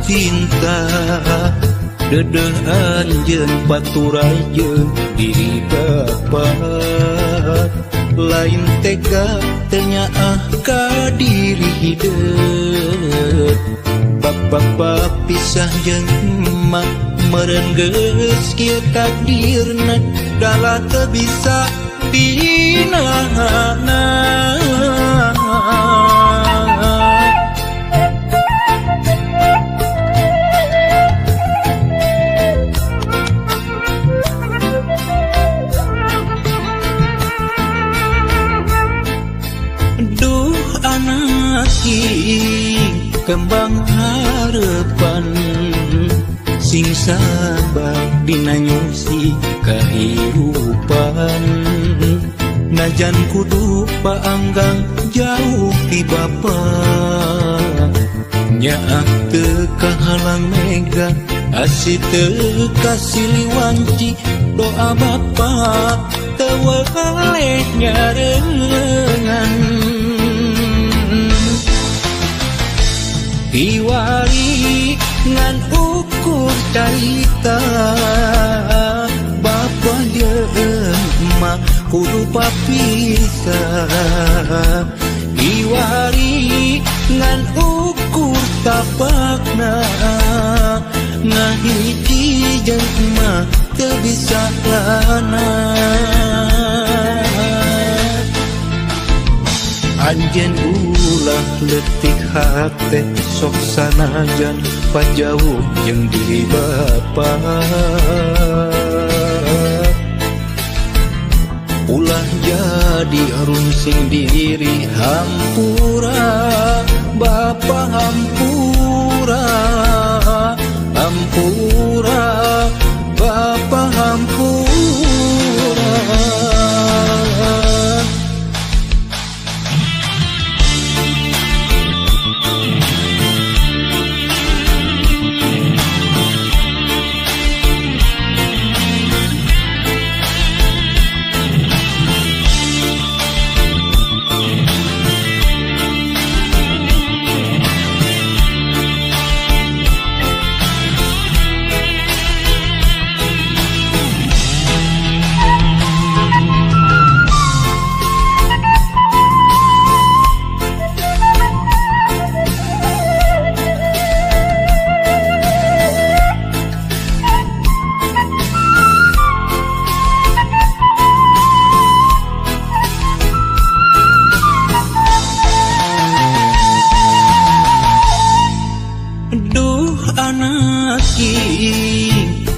cinta dedeh anjeun paturai jeung diri bapa lain tega teu nyaah ka diri hideut bapa pisah jeung emak meureun geus kieu takdirna dalah teu bisa dinahana. Duh anak kembang harapan sing sabar dina nyusi kahirupan najan kudu paanggang jauh ti bapa nyaah teu kahalang mega asih teu kasiliwanci doa bapa teu weleh nyarengan Iwari ngan ukur carita bapa jeung emak kudu papisah Iwari ngan ukur tapakna ngahiji jeung emak teu bisa lana. Anjeun ulah leutik hate sok sanajan pajauh jeung diri bapa ulah jadi rungsing diri hampura bapa hampura hampura bapa hampura.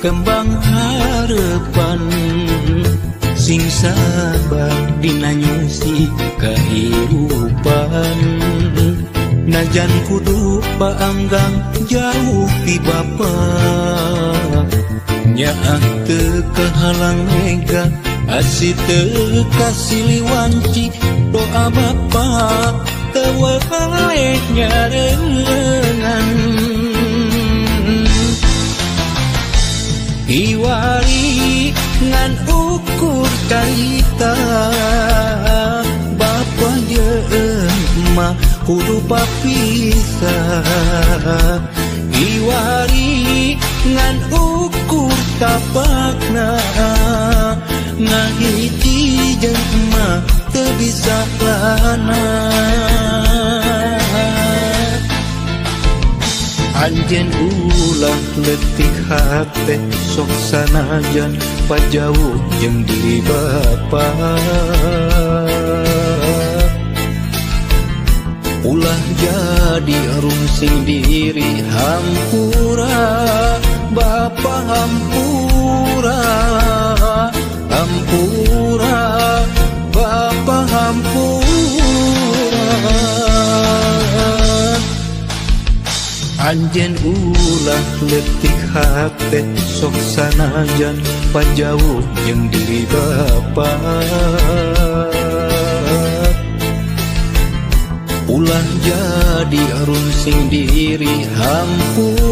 Kembang harapan sing sabar dina nyusi kahirupan najan kudu paanggang jauh ti bapa nyaah teu kahalang mega asih teu kasiliwanci doa bapa teu weleh nyarengan Iwari ngan ukur carita bapa jeung emak kudu papisah Iwari ngan ukur tapakna ngahiji jeung emak teu bisa lana. Anjeun ulah leutik hate sok sanajan pajauh jeung diri bapa ulah jadi rungsing diri hampura bapa hampura hampura bapa hampura. Anjeun ulah leutik hate sok sanajan pajauh jeung diri bapa ulah jadi rungsing diri hampura.